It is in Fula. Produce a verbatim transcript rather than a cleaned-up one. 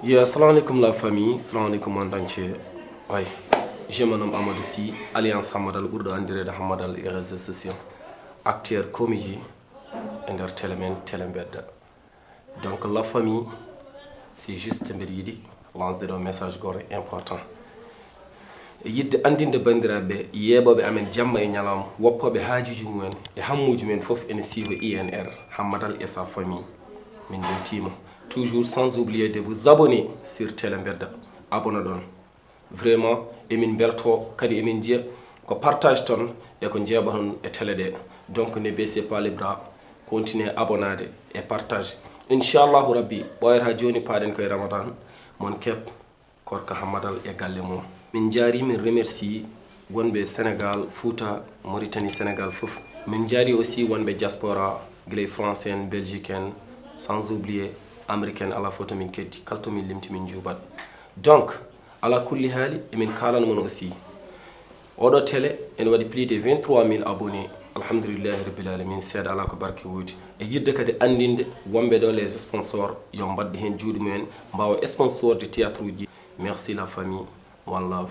Yo, assalamu alaikum la famille, assalamu alaikum monde entier. Way, je me nomme Amadou Sy, alias Hammadal, ɓurɗo anndireede Hammadal e réseaux sociaux. Acteur, comédien e nder télé men, Télé Mbedda. Donc la famille, c'est juste mbeɗa yiɗi lancer ɗo message goto important. E yiɗde anndinde banndiraaɓe yeeɓooɓe amen jamma e ñalawma, woppooɓe haajuuji mumen e hammuuji mumen fof ene siifa I N R, Hammadal et sa famille. Min mbeltiima. Toujours sans oublier de vous abonner sur Télé Mbedda. Abonné ɗon. Vraiment, emin mbelto, kadi emin njiya ko partage ton e ko njeeɓaton e télé ɗe. Donc, ne baissez pas les bras, continuez abonnaade e partage. Inchallahu Rabbi, ɓooyata jooni paaɗen koye Ramadan, mon keɓ Korka Hammadal e galle mum. Min njaari, min remercie wonɓe Sénégal, Fouta, Mauritanie, Sénégal fof. Min njaari aussi wonɓe diaspora, gila e France en, Belgique en, sans oublier Amérique en, ala fof to min keddi. Kala to min limti, min njuubat. Donc, ala kulli haali, emin kaalana mon aussi. Oɗo télé ene waɗi plus de vingt-trois mille abonnés. Alhamdulillahi Rabbil Alamin, seeɗa ala ko barke woodi. E yiɗde kadi anndinde wonɓe ɗo les sponsors, yo mbaɗɗe heen juuɗe mumen, mbaawa sponsorde théâtre uji. Merci la famille, one love.